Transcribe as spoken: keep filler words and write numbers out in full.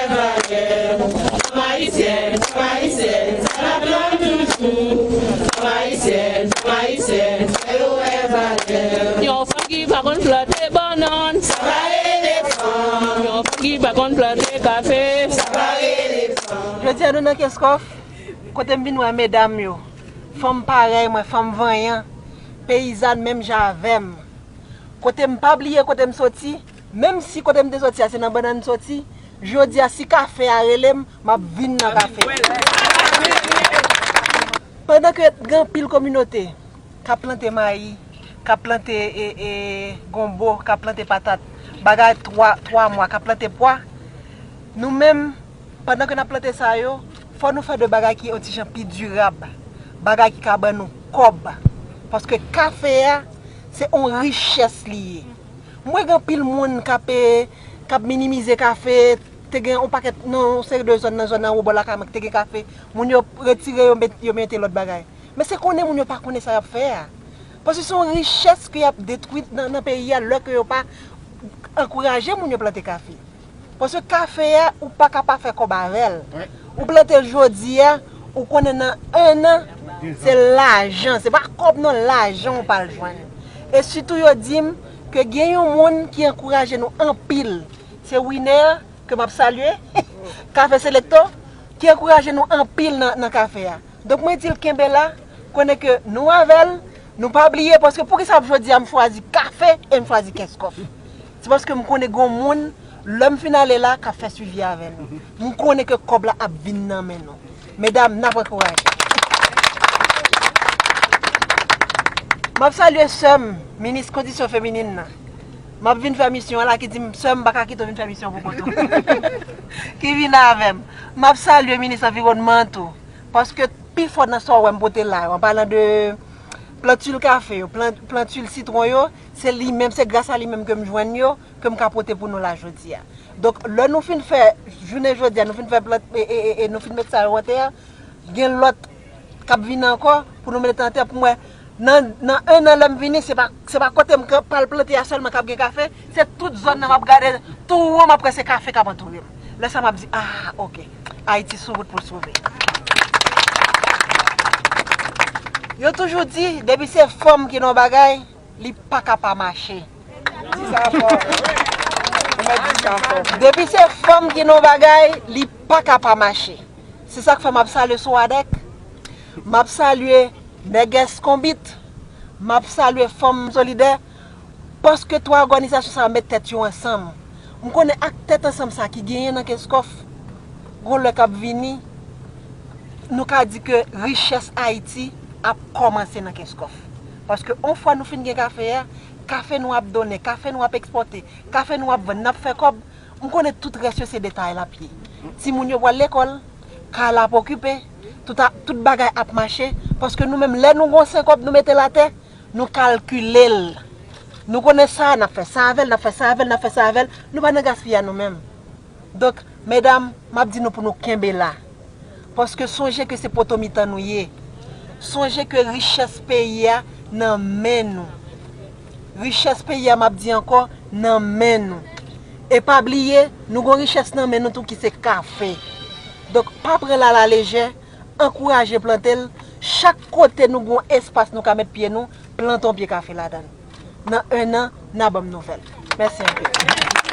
Fanm ayisyen, fanm ayisyen, sa n ap jwenn toujou. Fanm ayisyen, fanm ayisyen, fè yo wè valè. Yon fanm ki pa konn plante bannann, sa pa rele fanm. Yon fanm ki pa konn plante kafe, sa pa rele fanm. Jodi a nou nan Kenskòf, kote m vin wè medam yo. Fanm parèy mwen, fanm vanyan, peyizàn menm jan avè m. Kote m pa bliye kote m soti, menm si kote m te soti a se nan bannann m soti, jodi a si kafe a rele m, m ap vin nan kafe. Pandan ke gen anpil kominote k ap plante mayi, k ap plante e, e, gonbo, k ap plante patat, bagay twa, twa mwa, k ap plante pwa, nou menm, pandan ke n ap plante sa yo, fò nou fè de bagay ki yon ti jan pi dirab, bagay ki ka ban nou kòb. Paske kafe a, se yon richès li ye. M wè gen anpil moun k ap, e, k ap minimize kafe, te gen yon pakèt nan yon seri de zòn nan zòn anwo bò lakay mwen ki te gen kafe, moun yo retire yo met, yo mete lòt bagay. Men se konnen moun yo pa konnen sa y ap fè a. Paske se yon richès ke y ap detwi nan, nan peyi a lè ke yo pa ankouraje moun yo plante kafe. Paske kafe a, ou pa ka pa fè kòb avè l. Ou plante l jodi a, ou konnen nan en an, se lajan, se pa kòb non, lajan ou pral jwenn. E sitou yo di m ke gen yon moun ki ankouraje nou anpil, se Winer, ke m ap salye, Kafe Selecto, ki ankouraje nou anpil nan, nan kafe a. Donk mwen di l kenbe la, konnen ke nou avè l, nou pa bliye, paske poukisa jodi a m chwazi kafe e m chwazi Kenskòf. Se paske m konnen gen yon moun, lè m fin ale la, k ap fè swivi avè nou. M konnen ke kòb la ap vin nan men nou. Medam, n ap ankouraje. M ap salye sè m, minis kondisyon feminin nan. M ap vin fè misyon an la ki di m, sè m, m pa ka kite w vin fè misyon pou kont ou. Ki vin avè m. M ap salye minis anviwònman an tou. Paske pifò nan sa w wè m pote la yo, an palan de plantil kafe yo, plan-, plantil sitwon yo, se li menm, se gras a li menm ke m jwenn yo, ke m ka pote pou nou la jodi a. Donk, lè nou fin fè, jounen jodi a, nou fin fè plant, e, e, e, e nou fin met sa yo atè a, gen lòt k ap vini ankò pou nou mete atè pou mwen. Nan, nan en an lè m vini, se pa, se pa kote m ka, pral plante a sèlman k ap gen kafe, se tout zòn nan m ap gade, tou won m ap wè se kafe k ap antoure m. Lè sa m ap di, ah, oke, Ayiti sou wout pou l sove. Yo toujou di, depi se fanm ki nan yon bagay, li pa ka pa mache. Di sa fò. Ou mèt di sa fò. Depi se fanm ki nan yon bagay, li pa ka pa mache. Se sa k fè m ap salye Swadèk, m ap salye Nègès Konbit, m ap salye Fanm Solidè, paske twa òganizasyon sa yo met tèt yo ansanm. M konnen ak tèt ansanm sa ki genyen nan Kenskòf, gon lè k ap vini, nou ka di ke richès Ayiti ap kòmanse nan Kenskòf. Paske yon fwa nou fin gen kafe a, kafe nou ap donnen, kafe nou ap ekspòte, kafe nou ap vann, n ap fè kòb, m konnen tout rès yo se detay l ap ye. Timoun yo pral lekòl, kay la ap okipe, tout a, tout bagay ap mache, paske nou menm, lè nou gon sen kòb, nou mete l atè, nou kalkile l. Nou konnen sa, n ap fè sa avè l, n ap fè sa avè l, n ap fè sa avè l, nou pa nan gaspiya nou menm. Donk, medam, m ap di nou pou nou kenbe la. Paske sonje ke se poto mitan nou ye. Sonje ke richès peyi a nan men nou. Richès peyi a, m ap di ankò, nan men nou. E pa bliye, nou gon richès nan men nou tou ki se kafe. Donk, pa pran l alalejè, ankouraje plante l. Chak kote nou gon espas nou ka met pye nou, plante yon pye kafe ladan l. Nan en an, n a ban m nouvèl. Mèsi anpil.